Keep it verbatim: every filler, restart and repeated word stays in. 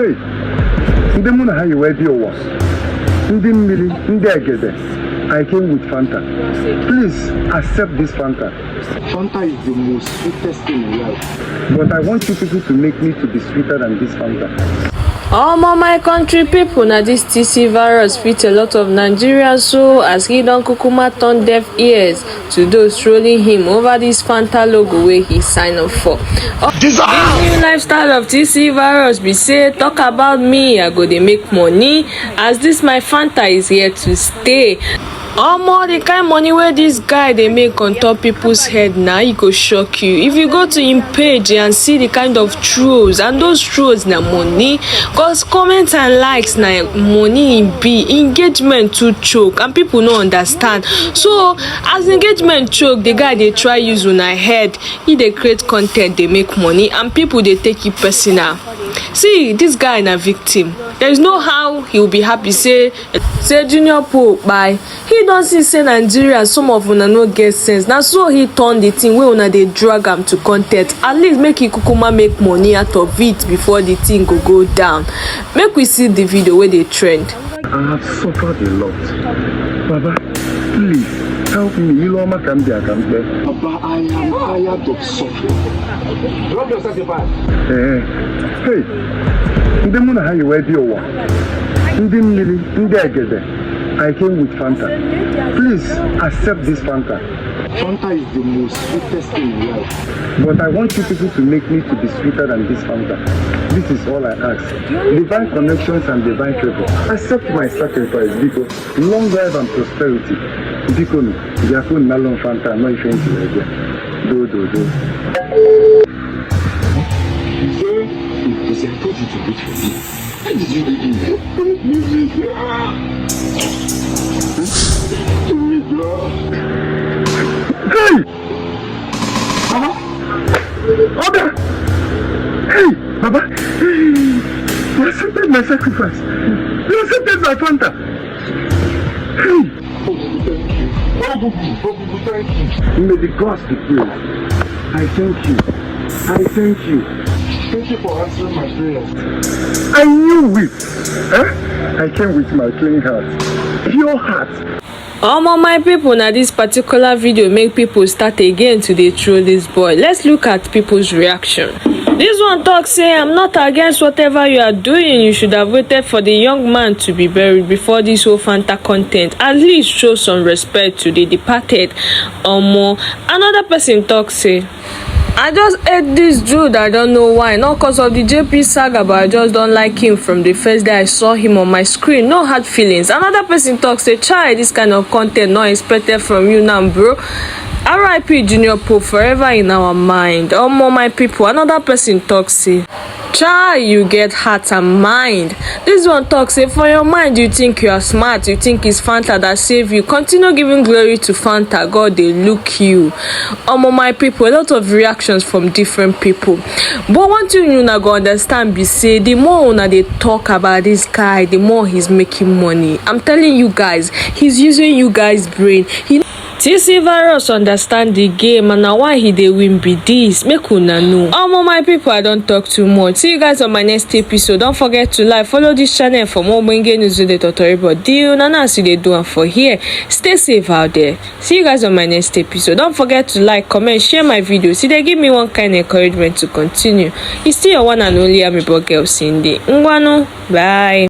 Hey, ndị mụ na ha yi wee dị ụwa, ndị mmiri, ndị egede, I came with Fanta. Please accept this Fanta. Fanta is the most sweetest thing in life. But I want you people to make me to be sweeter than this Fanta. Omo, my country people, na this T C virus fit a lot of Nigerians so, as he don kukuma turn deaf ears to those trolling him over this Fanta logo wey he sign up for. This new lifestyle of T C virus be say, "Talk about me, I go dey make money, as this my Fanta is here to stay." Omo, the kind money wey this guy dey make on top people's head na, e go shock you. If you go to him page and see the kind of trolls, and those trolls na money, cause comments and likes na money e be. Engagement too choke and people no understand. So as engagement choke, the guy dey try use una head. He dey create content, dey make money, and people dey take it personal. See, this guy na victim. There is no how he will be happy say, say Junior Pope kpai. He don see say Nigeria, some of una no get sense. Na so he turn the thing wey una dey drag am to content. At least make he kukuma make money out of it before the thing go go down. Make we see the video wey dey trend. I have suffered a lot. Baba, please help me. Iloma ka m bịa ka m kpee. Baba, I am tired of suffering. Drop your sacrifice. Eh, hey, ndị mụ na ha yi wee dị ụwa, ndị mmiri, ndị egede, I came with Fanta. Please accept this Fanta. Fanta is the most sweetest thing in life. But I want you people to make me to be sweeter than this Fanta. This is all I ask. Divine connections and divine favor. Accept my sacrifice, biko. Long life and prosperity. Biko, bịa ka unu nalụ m Fanta, nọ ife ntị wee bịa. Do, do, do. Say, if I told you to wait for me, why did you leave me? Hey! Baba! Oga! Hey, Baba! You accepted my sacrifice. You accepted my Fanta. Hey! May the gods be praised. I thank you. I thank you. Thank you for answering my prayers. I knew it. Eh? I came with my clean heart. Pure heart. Omo, my people, na this particular video make people start again to dey troll this boy. Let's look at people's reaction. This one talk say, "I'm not against whatever you are doing. You should have waited for the young man to be buried before this whole Fanta content. At least show some respect to the departed." Omo, another person talk say, "I just hate this dude, I don't know why. Not cause of the J P saga, but I just don't like him from the first day I saw him on my screen. No hard feelings." Another person talk say, "Chai, this kind of content not expected from you now, bro. R I P Junior Pope, forever in our mind." Omo, my people, another person talk say, "Chai, you get heart and mind." This one talk say, "For your mind, you think you are smart, you think it's Fanta that save you. Continue giving glory to Fanta, God dey look you." Omo, my people, a lot of reactions from different people. But one thing una go understand be say, the more una dey talk about this guy, the more he's making money. I'm telling you guys, he's using you guys' brain. He T C virus understand the game, and na why he dey win be this. Make una know. Omo, my people, I don talk too much. See you guys on my next episode. Don't forget to like, follow this channel for more ogbonge news wey dey totori body. Una know as you dey do am for here. Stay safe out there. See you guys on my next episode. Don't forget to like, comment, share my videos. E dey give me one kind encouragement to continue. It's still your one and only Amebo girl, Cindy. Ngwanu, bye.